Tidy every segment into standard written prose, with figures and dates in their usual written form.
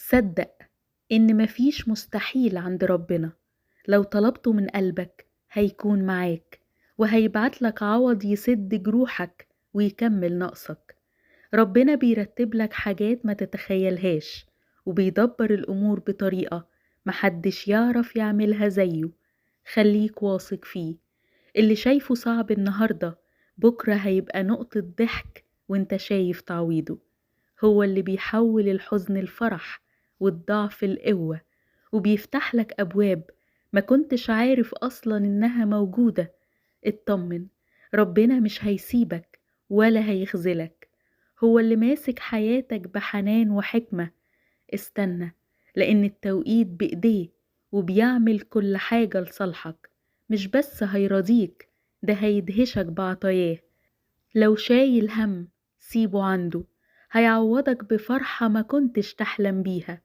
صدق إن مفيش مستحيل عند ربنا، لو طلبته من قلبك هيكون معاك وهيبعت لك عوض يسد جروحك ويكمل نقصك. ربنا بيرتب لك حاجات ما تتخيلهاش، وبيدبر الأمور بطريقة محدش يعرف يعملها زيه. خليك واثق فيه. اللي شايفه صعب النهاردة بكرة هيبقى نقطة ضحك وانت شايف تعويضه. هو اللي بيحول الحزن الفرح والضعف القوة، وبيفتح لك أبواب ما كنتش عارف أصلا إنها موجودة. اطمن، ربنا مش هيسيبك ولا هيخذلك، هو اللي ماسك حياتك بحنان وحكمة. استنى، لأن التوقيت بإيديه وبيعمل كل حاجة لصالحك. مش بس هيرضيك، ده هيدهشك بعطاياه. لو شايل هم سيبه عنده، هيعوضك بفرحة ما كنتش تحلم بيها.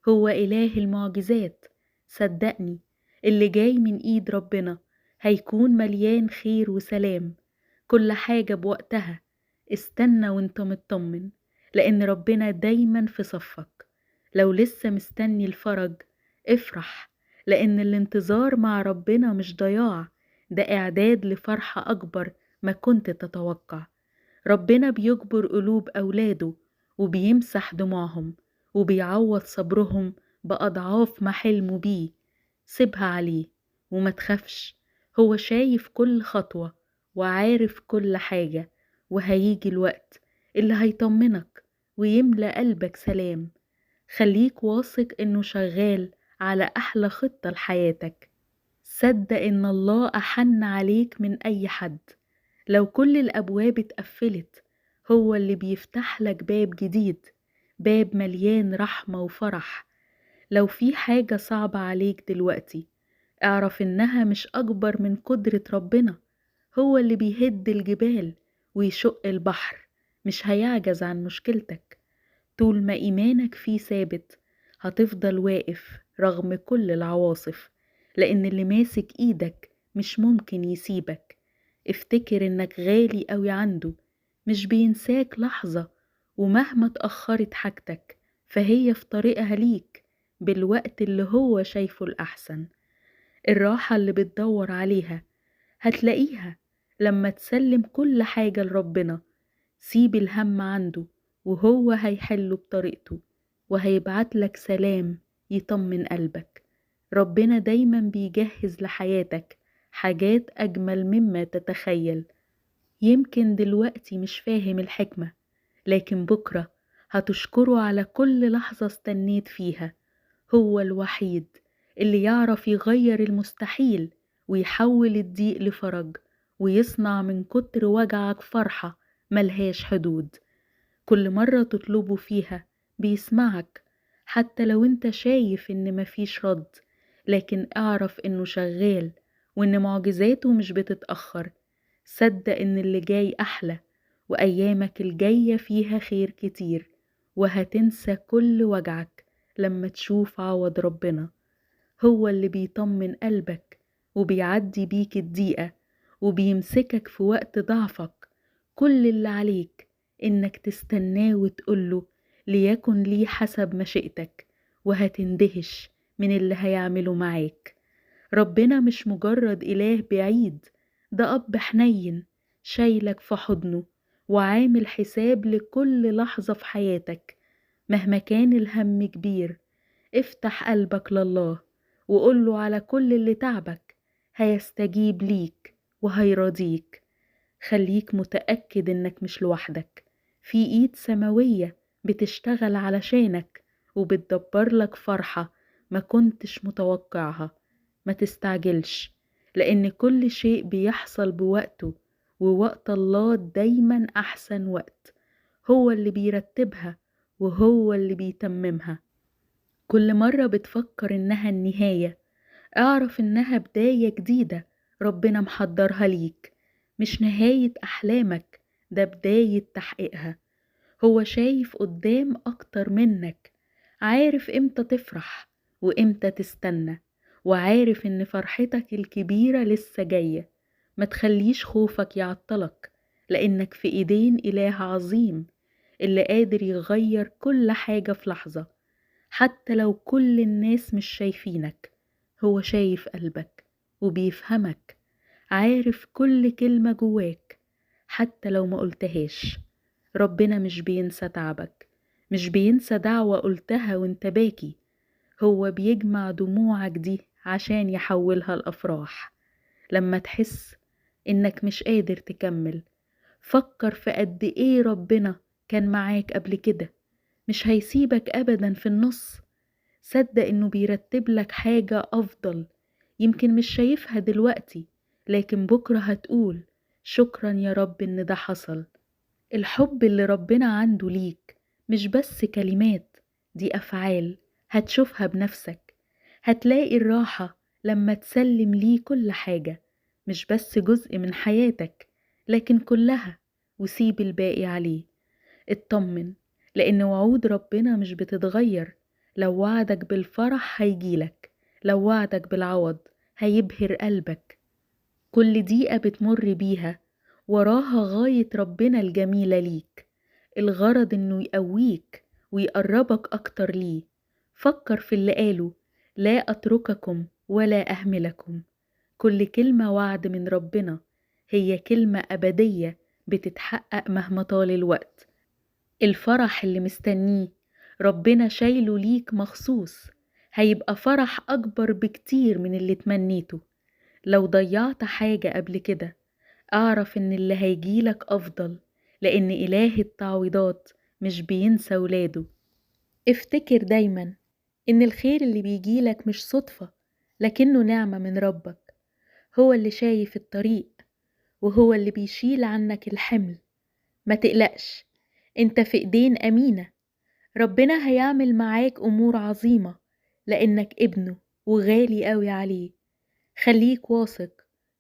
هو إله المعجزات، صدقني اللي جاي من إيد ربنا هيكون مليان خير وسلام. كل حاجة بوقتها، استنى وانت مطمن، لأن ربنا دايما في صفك. لو لسه مستني الفرج افرح، لأن الانتظار مع ربنا مش ضياع، ده إعداد لفرحة أكبر ما كنت تتوقع. ربنا بيجبر قلوب أولاده وبيمسح دموعهم وبيعوض صبرهم بأضعاف ما حلموا بيه. سيبها عليه وما تخافش، هو شايف كل خطوة وعارف كل حاجة، وهيجي الوقت اللي هيطمنك ويملأ قلبك سلام. خليك واثق إنه شغال على أحلى خطة لحياتك. صدق إن الله أحن عليك من أي حد. لو كل الأبواب اتقفلت هو اللي بيفتح لك باب جديد، باب مليان رحمة وفرح. لو في حاجة صعبة عليك دلوقتي اعرف إنها مش أكبر من قدرة ربنا. هو اللي بيهد الجبال ويشق البحر، مش هيعجز عن مشكلتك. طول ما إيمانك فيه ثابت هتفضل واقف رغم كل العواصف، لأن اللي ماسك إيدك مش ممكن يسيبك. افتكر إنك غالي قوي عنده، مش بينساك لحظة، ومهما اتأخرت حاجتك فهي في طريقها ليك بالوقت اللي هو شايفه الأحسن. الراحة اللي بتدور عليها هتلاقيها لما تسلم كل حاجة لربنا. سيب الهم عنده وهو هيحله بطريقته، وهيبعت لك سلام يطمن قلبك. ربنا دايما بيجهز لحياتك حاجات أجمل مما تتخيل. يمكن دلوقتي مش فاهم الحكمة، لكن بكرة هتشكره على كل لحظة استنيت فيها. هو الوحيد اللي يعرف يغير المستحيل ويحول الضيق لفرج، ويصنع من كتر وجعك فرحة ملهاش حدود. كل مرة تطلبه فيها بيسمعك، حتى لو انت شايف ان مفيش رد، لكن اعرف انه شغال وان معجزاته مش بتتأخر. صدق ان اللي جاي احلى، وايامك الجاية فيها خير كتير، وهتنسى كل وجعك لما تشوف عوض ربنا. هو اللي بيطمن قلبك وبيعدي بيك الضيقة وبيمسكك في وقت ضعفك. كل اللي عليك إنك تستناه وتقوله ليكن لي حسب مشيئتك، وهتندهش من اللي هيعمله معاك. ربنا مش مجرد إله بعيد، ده أب حنين شايلك في حضنه وعامل حساب لكل لحظة في حياتك. مهما كان الهم كبير افتح قلبك لله وقوله على كل اللي تعبك، هيستجيب ليك وهيرضيك. خليك متأكد إنك مش لوحدك، في إيد سماوية بتشتغل علشانك وبتدبر لك فرحة ما كنتش متوقعها. ما تستعجلش، لأن كل شيء بيحصل بوقته، ووقت الله دايما أحسن وقت. هو اللي بيرتبها وهو اللي بيتممها. كل مرة بتفكر إنها النهاية اعرف إنها بداية جديدة ربنا محضرها ليك، مش نهاية أحلامك، ده بداية تحقيقها. هو شايف قدام أكتر منك، عارف إمتى تفرح وإمتى تستنى، وعارف إن فرحتك الكبيرة لسه جاية. ما تخليش خوفك يعطلك، لأنك في إيدين إله عظيم اللي قادر يغير كل حاجة في لحظة. حتى لو كل الناس مش شايفينك، هو شايف قلبك وبيفهمك، عارف كل كلمة جواك حتى لو ما قلتهاش. ربنا مش بينسى تعبك، مش بينسى دعوة قلتها وانت باكي، هو بيجمع دموعك دي عشان يحولها لأفراح. لما تحس إنك مش قادر تكمل، فكر في قد إيه ربنا كان معاك قبل كده، مش هيسيبك أبدا في النص. صدق إنه بيرتب لك حاجة أفضل، يمكن مش شايفها دلوقتي، لكن بكرة هتقول شكرا يا رب إن ده حصل. الحب اللي ربنا عنده ليك مش بس كلمات، دي أفعال هتشوفها بنفسك. هتلاقي الراحة لما تسلم ليه كل حاجة، مش بس جزء من حياتك لكن كلها، وسيب الباقي عليه. اطمن، لأن وعود ربنا مش بتتغير. لو وعدك بالفرح هيجيلك، لو وعدك بالعوض هيبهر قلبك. كل دقيقة بتمر بيها وراها غاية ربنا الجميلة ليك، الغرض إنه يقويك ويقربك أكتر ليه. فكر في اللي قاله، لا أترككم ولا أهملكم. كل كلمة وعد من ربنا هي كلمة أبدية بتتحقق مهما طال الوقت. الفرح اللي مستنيه ربنا شايله ليك مخصوص، هيبقى فرح أكبر بكتير من اللي تمنيته. لو ضيعت حاجة قبل كده، أعرف إن اللي هيجيلك أفضل، لأن إله التعويضات مش بينسى ولاده. افتكر دايما إن الخير اللي بيجيلك مش صدفة، لكنه نعمة من ربك. هو اللي شايف الطريق، وهو اللي بيشيل عنك الحمل. ما تقلقش، انت في ايدين أمينة. ربنا هيعمل معاك أمور عظيمة لأنك ابنه وغالي قوي عليه. خليك واثق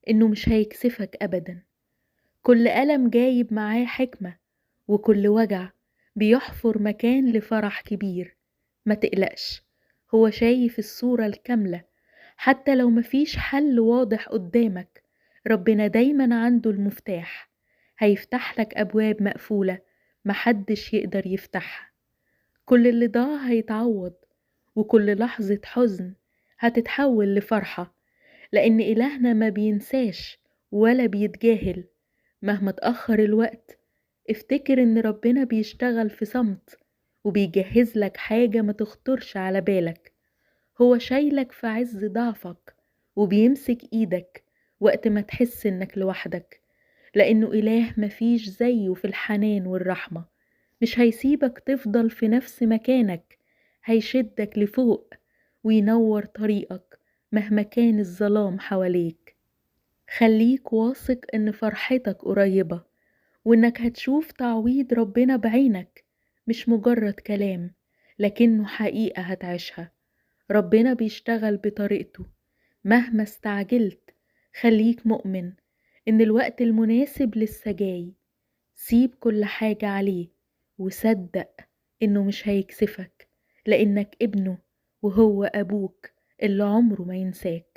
إنه مش هيكسفك أبدا. كل ألم جايب معاه حكمة، وكل وجع بيحفر مكان لفرح كبير. ما تقلقش، هو شايف الصورة الكاملة. حتى لو مفيش حل واضح قدامك، ربنا دايما عنده المفتاح، هيفتح لك أبواب مقفولة محدش يقدر يفتحها. كل اللي ضاع هيتعوض، وكل لحظة حزن هتتحول لفرحة، لأن إلهنا ما بينساش ولا بيتجاهل. مهما تأخر الوقت، افتكر إن ربنا بيشتغل في صمت وبيجهز لك حاجة ما تخطرش على بالك. هو شايلك في عز ضعفك وبيمسك إيدك وقت ما تحس إنك لوحدك، لأنه إله مفيش زيه في الحنان والرحمة. مش هيسيبك تفضل في نفس مكانك، هيشدك لفوق وينور طريقك مهما كان الظلام حواليك. خليك واثق إن فرحتك قريبة، وإنك هتشوف تعويض ربنا بعينك، مش مجرد كلام لكنه حقيقة هتعيشها. ربنا بيشتغل بطريقته مهما استعجلت. خليك مؤمن إن الوقت المناسب لسه جاي. سيب كل حاجة عليه وصدق إنه مش هيكسفك، لأنك ابنه وهو أبوك اللي عمره ما ينساك.